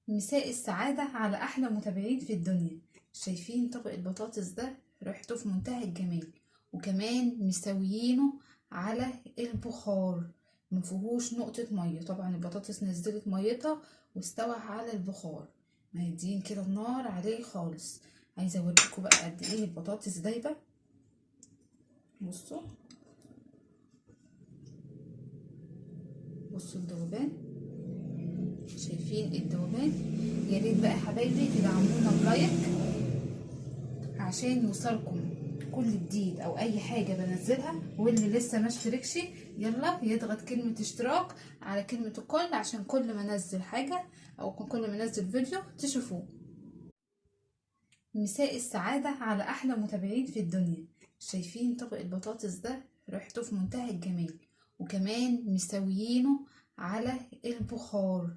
مساء السعادة على أحلى متابعين في الدنيا. شايفين طبق البطاطس ده ريحته في منتهى الجمال، وكمان مسويينه على البخار، مفيهوش نقطة مية. طبعا البطاطس نزلت ميتها واستوى على البخار، مهديين كده النار عليه خالص. عايزة اوريكم بقى قد ايه البطاطس دايبة. بصوا بصوا الدوبان، شايفين الدوبان؟ يا ريت بقى حبايبي تدعمونا ب like عشان يوصلكم كل جديد او اي حاجة بنزلها. واللي لسه ما اشتركش يلا يضغط كلمة اشتراك على كلمة الكل عشان كل ما انزل حاجة او كل ما انزل فيديو تشوفوه. مساء السعادة على احلى متابعين في الدنيا. شايفين طبق البطاطس ده ريحته في منتهى الجمال، وكمان مسويينه على البخار،